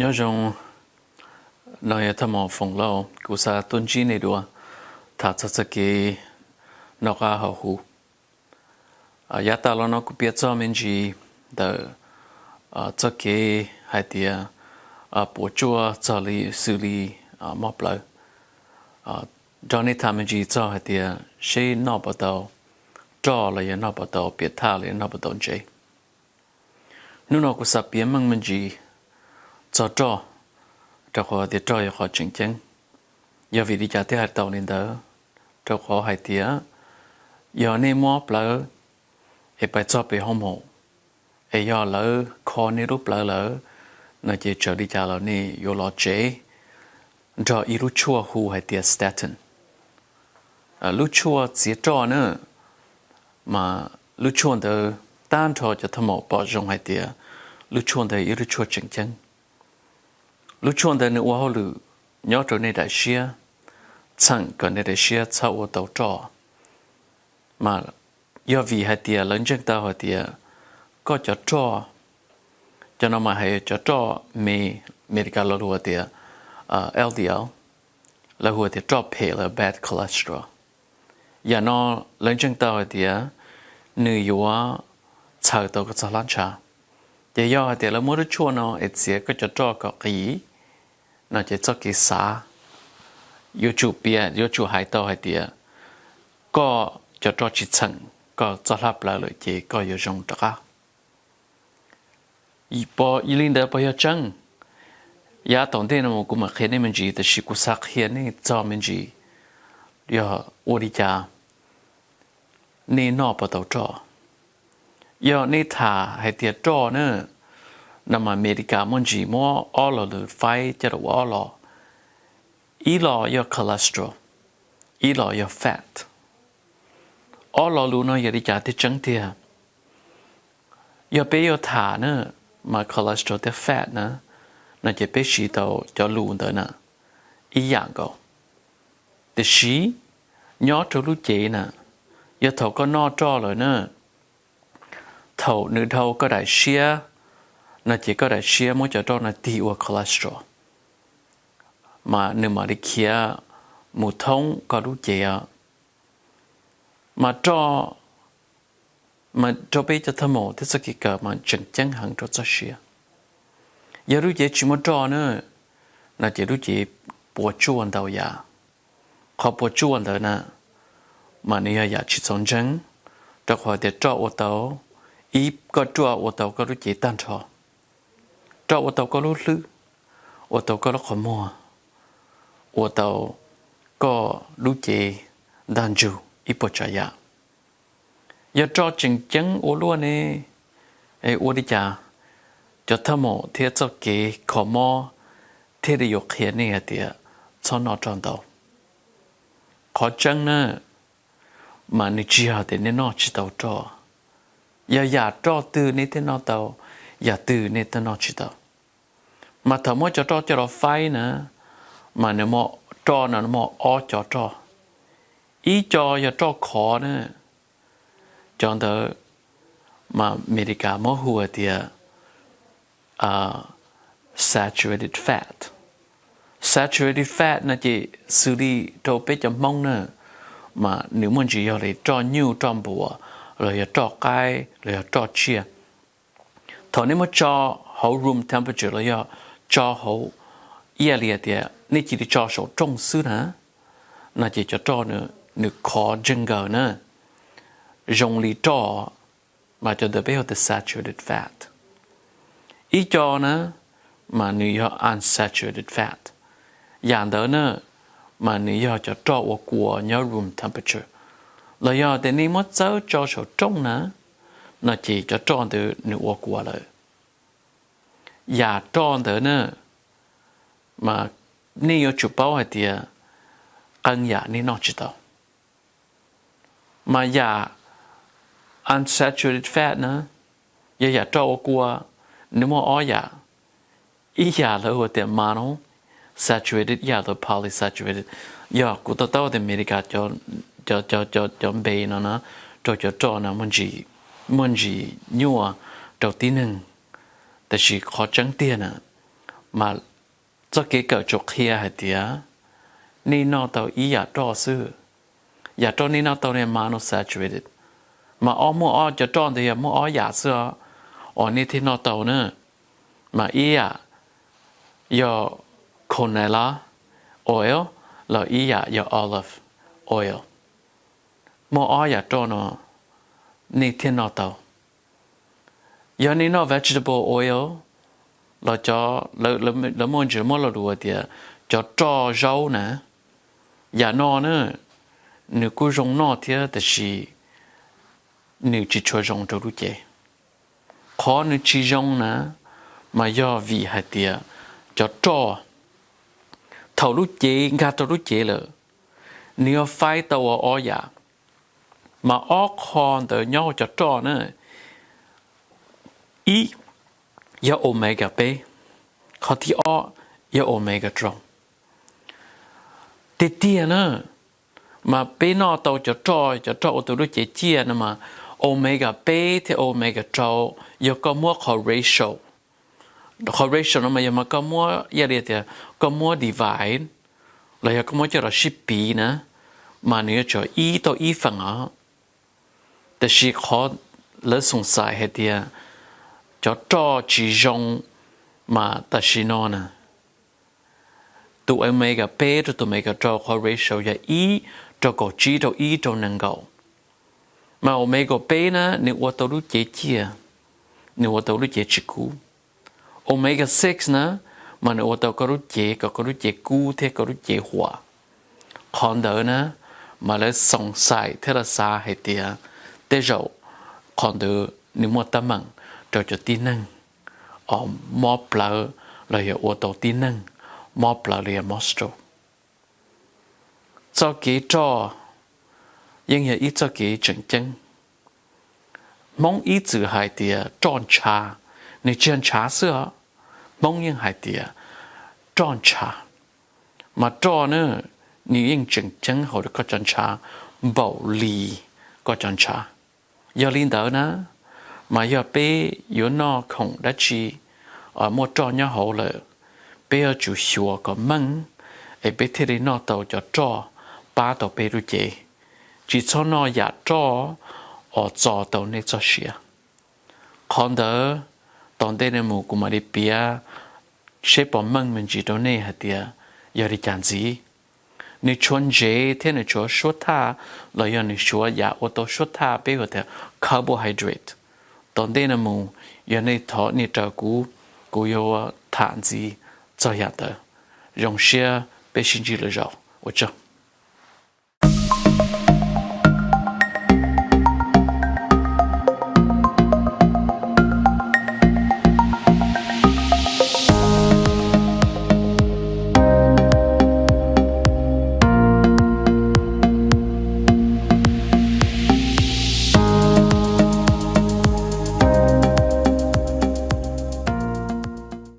Nyob zoo, no yog Thaj Maus Foom Lauj, kuv xav tuaj ntsib nej dua, tham txog txoj kev noj qab haus huv. Yav tas los no kuv piav txog me ntsis ntawm txoj kev hais tias puas tsuaj txog li xws li mob plawv. Nrog nej tham me ntsis txog hais tias seb noj puas tau roj los yog noj puas tau piam thaj los yog noj puas tau ntsev. Hnub no kuv xav piav meej me ntsis txog roj, rau qhov tias roj yog qhov tseem ceeb. Yog vim li cas thiaj hais tau li ntawd? Rau qhov hais tias yog nej mob plawv es pais txog pem hoo maum, es yog lawv kho nej lub plawv lawm no ces txawm li cas los nej yuav los tsev nrog ib lub tshuaj hu hais tias statin. Lub tshuaj txiav roj na, mas lub tshuaj ntawd tag nrho cov thaj maum pom zoo hais tias lub tshuaj ntawd ib lub tshuaj tseem ceeb. Lub tshuaj ntawd nws ua hauj lwm nyob rau nej daim siab, txheem kom nej daim siab txhob ua tau roj. Mas yog vim hais tias lawv ntseeg tau hais tias koj cov roj, cov no mas hais cov roj me, Amelikas los hu tias L D L, lawv hu tias roj phem los bad cholesterol. Yam no lawv ntseeg tau hais tias nws yuav txhaws tau koj txoj hlab ntsha. Ces yog hais tias lawv muab lub tshuaj no es txiav koj cov roj kom qis, no ces txoj kev xav yuav tsum piav, yuav tsum hais tau hais tias koj cov roj tsis txheem koj txoj hlab plawv lawm ces koj yuav zoo rov qab. Li ntawd puas yog tseeb? Yav tom ntej no kuv mam qhia nej me ntsis, tab sis kuv xav qhia nej txog me ntsis yog ua li cas nej noj puas tau roj. Yog nej tham hais tias roj na, no mas Amelikas muaj ntsis muab ob lo lus faib coj los ua ob lo. Ib lo yog cholesterol, ib lo yog fat. Ob lo lus no yog li cas thiaj tseeb tiag? Yog peb yuav tham na, mas cholesterol thiab fat na, no ces peb siv tau cov lus ntawd na ib yam nkaus. Tiam sis nyob rau lub cev na, yog thaum koj noj roj lawm na, thaum nws dhau koj daim siab, no ces koj daim siab muab cov roj no tig ua cholesterol, mas nws mam li khiav mus thoob koj lub cev os. Mas roj, mas rau peb cov thaj maum thiab txoj kev kawm mas tseem ceeb heev rau txoj sia. Yog lub cev tsis muaj roj na, no ces lub cev puas tsuaj ntau yam. Qhov puas tsuaj ntawd na, mas nws yog yam tsis txaus ntseeg, rau qhov tias roj ua tau, ib, koj roj ua tau koj lub cev tag nrho. Roj ua tau koj lub hlwb, ua tau koj lub qhov muag, ua tau koj lub cev ntag ntsug ib puas tsav yam. Yog roj tseem ceeb ua luaj ne, ua li cas cov thaj maum thiab txoj kev kho mob thiaj li yuav qhia nej hais tias txhob noj roj ntau? Qhov tseeb na, mas nws tsis yog tias nej noj tsis tau roj, yog yam roj twg nej thiaj noj tau, yam twg nej thiaj noj tsis tau. Mas thaum muab cov roj coj los faib na, mas nws muaj, roj no muaj ob co roj. Ib co yog roj khov na, cov ntawd mas Amelikas muab hu tias saturated fat. Saturated fat no ces xws li rau peb cov Hmoob na, mas nws muaj ntsis yog li roj nyuj, roj npuas, los yog roj qaib, los yog roj tsiaj. Thaum nej muab tso hauv room temperature los yog tso hauv, ib yam li tias nej cia li tso saum rooj xwb na, no ces cov roj nws khov ntseeg nkaws na, zoo li roj, mas cov ntawd peb hu tias saturated fat. Ib co na, mas nws yog unsaturated fat. Yam ntawd na, mas nws yog cov roj ua kua nyob room temperature, los yog tias nej muab txawb tso saum rooj na, no ces cov roj ntawd nws ua kua lawm. Yam roj ntawd na, mas nej yuav tsum paub hais tias qee yam nej noj tsis tau. Mas yam unsaturated fat na, yog yam roj ua kua, nws muaj ob yam. Ib yam lawv hu tias monosaturated, ib yam lawv polyunsaturated. Yog kuv to taub tias Amelikas cov npe no na, rau cov roj no muaj ntsis nyuaj rau tib neeg, tab sis qhov tseeb tiag na, Mas txoj kev kawm tsuas qhia hais tias nej noj tau ib yam roj xwb. Yam roj nej noj tau ne, monosaturated. Mas ob, muaj ob cov roj ntawd yog muaj ob yam xwb os uas nej thiaj noj tau na. Mas ib yam yog canola oil los ib yam yog olive oil. Muaj ob yam roj no nej thiaj noj tau. Yog nej noj vegetable oil los cov, lawv muaj ntsis muab lo lus tias cov roj zaub na, yam no na, nws kuj zoo noj thiab tab sis nws tsis tshua zoo rau lub cev. Qhov nws tsis zoo na, mas yog vim hais tias cov roj, thaum lub cev nkag rau lub cev lawm, nws yuav faib tau ua ob yam. Mas ob qho ntawd nyob hauv cov roj na, ib yog omega peb, qhov thib ob yog omega rau. Tiag tiag na, mas peb noj tau cov roj, cov roj ua tau lub cev ciaj no mas omega peb thiab omega rau, yog koj muab qhov ratio, qhov ratio no mas yog mas koj muab ib yam li tias koj muab divide los yog koj muab coj los sib piv na, mas nws yuav tsum ib tau ib feem os. Tab sis qhov lawv xoom xais hais tias cov roj tsis zoo mas tam sim no na, tus omega peb rau tus omega rau qhov ratio yog ib rau kaum tsib rau ib rau nees nkaum. Mas omega peb na nws ua tau lub cev ciaj, nws ua tau lub cev tsis kub. Omega six na, mas nws ua tau koj lub cev kom koj lub cev kub thiab koj lub cev huam. Qhov ntawd na, mas lawv xoom xais thiab lawv xav hais tias tej zaum qhov ntawd nws muaj teeb meem rau cov tib neeg mob plawv los yog ua tau tib neeg mob plawv los yog mob stroke. Txoj kev roj yeej yog ib txoj kev tseem ceeb. Hmoob ib txwm hais tias roj ntsha, nws tsis yog ntshav xwb os, Hmoob yeej hais tias roj ntsha. Mas roj na, nws yeej tseem ceeb hauv koj cov ntshav npaum li koj cov ntshav. Yog li ntawd na, mas yog peb yuav noj khoom dab tsi muaj roj nyob hauv lawm, peb yuav tsum xyuas kom meej es peb thiaj li noj tau cov roj pab tau peb lub cev. Tsis txhob noj yam roj uas txo tau nej txoj sia. Qhov ntawd, tom ntej no mus kuv mam li piav seb puas meej me ntsis rau nej hais tias yog li cas ntxiv. Nws tshuav ntsev thiab nws tshuav suab thaj los yog nws tshuav yam ua tau suab thaj peb hu tias carbohydrate. Tom ntej no mus, yog nej thov nej raws kuv, kuv yuav tham ntxiv txog yam ntawd. Zoo siab peb sib ntsib lwm zaus, ua tsaug.